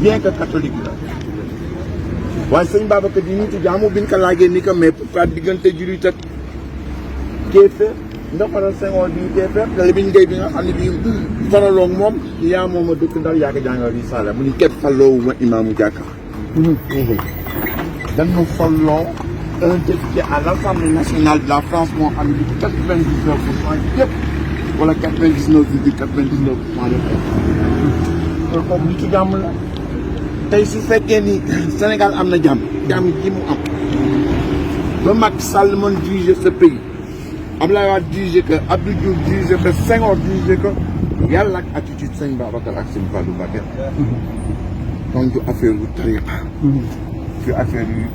bien que catholique la waaye sëñ Babacar di nitu jaamu biñ ko laajee ni ko mais pourquoi diggante jullit ak kéeféer nga faral Senghor bi kéeféer te Lamine Gueye bi nga xam ne bii faraloog moom yaa moom a dëkk Ndar yaa ko jàngal risaala mu ni kenn falloowu ma imaamu jàkka dañu falloo un député à l'Assemblée nationale de la France moo xam ne bi 99% yëpp wala 99,99% yëpp loolu kooku nitu jàmm la tey su fekkee ni Sénégal am na jàmm ji mu am ba Macky Sall mën diriger ce pays Abdoulaye Wade diriger que Abdou Diouf diriger que Senghor diriger que yàlla ak attitude sëñ Babacar ak sëñ Fallou Mbacké donc du affaire yu tariqa du affaire yu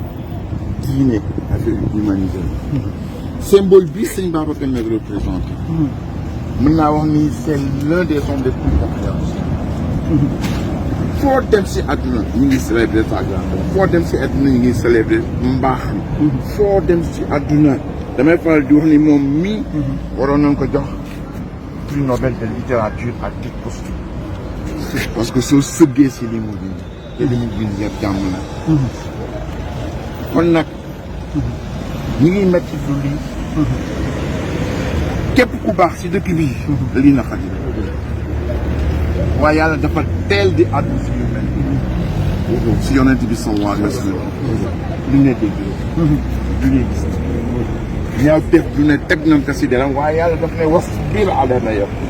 diine affaire yu humanisme symbole bi sëñ Babacar nag représenté mën naa wax ni c'est l'un des hommes les plus compréhensifs foo dem si àdduna ñu ngi célébrer sa grandeur foo dem si àdduna ñu ngi célébrer mbaaxam foo dem si àdduna damay faral di wax ni moom mii waroon nañ ko jox prix Nobel de littérature à titre posthume parce que soo sëggee si li mu bind te li mu bind yëpp jàmm na kon nag ñi ngi metti lu lii képp ku baax si dëkk bi lii na xadi waaye yàlla dafa teel di àddu si yu mel si yonent bi sallallahu alayhi wa sallam lu ne dégg lu ne gis ñaaw def lu ne teg nañ ko si deram waaye yàlla daf ne wasbir ala ma yaqul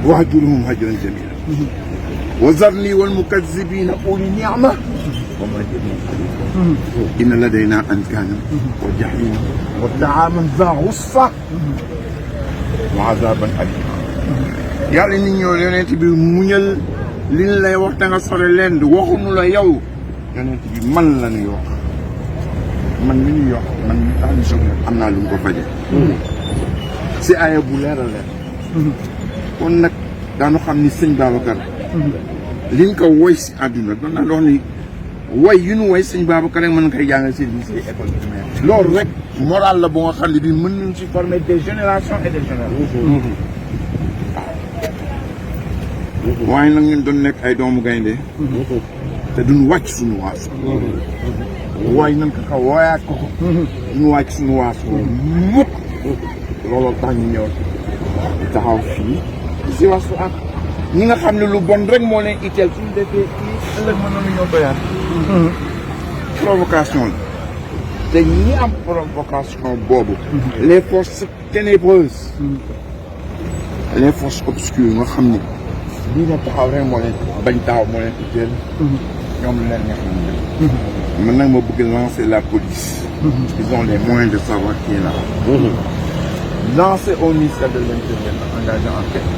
wahjurhum hajran jamila wa zarni wal mukazzibina uli ni'ma wa mahjurhum inna ladayna ankalan wa jahima wa ta'aman za ghusfa wa azaban alima yàlla nit ñoo yonent bi muñal li ñu lay wax da nga sore leen waxuñu la yow yonent bi man la ñuy wax man mi ñuy wax man mi tax ñu soog am naa lu mu ko faje si aaya bu leer a leer kon nag daanu xam ni sëñ Babacar liñ ko woy si àdduna doon naa wax ni woy yu ñu woy sëñ Babacar rek mën nga koy jàngal si lycée école primaire loolu rek moral la bu nga xam ne bi mën nañ si former des générations et des générations waaye nag ñun doon nekk ay doomu gaynde te duñ wàcc suñu waas waaye nañ ko xaw wooyaat ko duñu wàcc suñu waas mukk looloo tax ñu ñëw taxaw fii si wasu ak ñi nga xam ne lu bon rek moo leen itteel suñu defee kii ëllëg mën nañu ñoo doyaat provocation la te ñi am provocation boobu les forces ténébreuses les forces obscures nga xam ni lii na taxaw rek moo leen bañ taxaw moo leen itteel ñoom lu leen neex nañ def man nag ma bëgg lancer la police ils ont les moyens de savoir qui est là lancer au ministère de l'Intérieur engagé enquête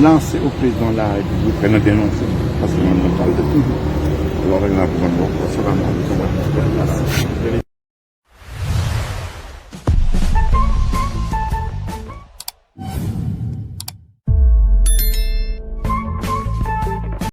lancer au président de la République que na dénoncer parce que man na tal de loolu rek laa bëggoon wax asalaamaaleykum wa rahmatulah